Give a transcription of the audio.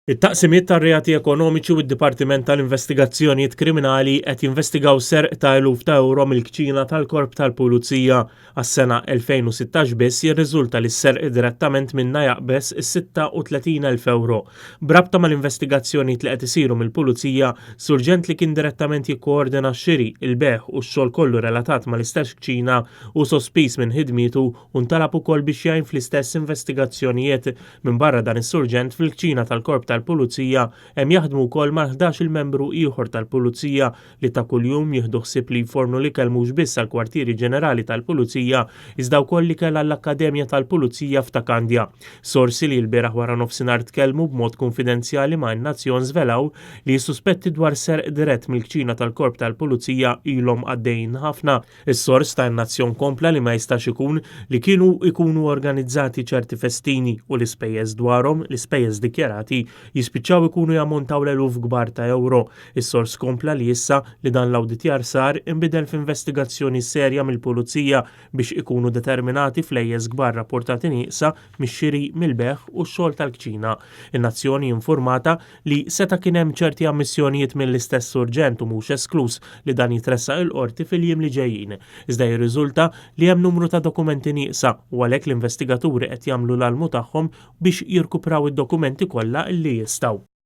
It-Taqsimiet tar-Reati Ekonomiċi u d-Dipartiment tal-Investigazzjonijiet Kriminali qed jinvestigaw serq ta' eluf ta' ewro mill-kċina tal-Korp tal-Pulizija. Għas-sena 2016 biss jirriżulta li s-serq direttament minnha jaqbeż is-36,000 ewro. B'rabta mal-investigazzjonijiet li qed isiru mill-Pulizija, surġent li kien direttament jikkoordina x-xiri, il-bejgħ u x-xogħol kollu relatat mal-istess kċina hu sospiż minn ħidmietu u ntalab ukoll biex jgħin fl-istess investigazzjonijiet. Minbarra dan is-surġent, fil-kċina tal-Korp tal-Pulizija hemm jaħdmu wkoll mal-ħdax-il membru ieħor tal-Pulizija li ta' kuljum jieħdu ħsieb li jfornu l-ikel mhux biss għall-Kwartieri Ġenerali tal-Pulizija iżda wkoll l-ikel għall-Akkademja tal-Pulizija f'Ta' Kandja. Sorsi li lbieraħ waranofsinhar tkellmu b'mod kunfidenzjali ma' In-Nazzjon żvelaw li s-suspetti dwar serq dirett mill-kċina tal-Korp tal-Pulizija ilhom għaddejjin ħafna. Is-sors ta' In-Nazzjon kompla li ma jistax ikun li kienu jkunu organizzati ċerti festini u l-ispejjeż dwarhom, l-ispejjeż dikjarati, jispiċċaw ikunu jammontaw l-eluf kbar ta' ewro. Is-sors kompla li issa li dan l-awditjar sar, inbidel f'investigazzjoni serja mill-Pulizija biex ikunu determinati flejjes kbar rapportati nieqsa mix-xiri, mill-bejgħ u x-xogħol tal-kċina. In-Nazzjon hi infurmata li seta' kien hemm ċerti ammissjonijiet mill-istess surġent u mhux eskluż li dan jitressaq il-Qorti fil-jiem li ġejjin. Iżda jirriżulta li hemm numru ta' dokumenti nieqsa u għalhekk l-investigaturi qed jagħmlu l-almu tagħhom biex jirkupraw id-dokumenti kollha li jistgħu.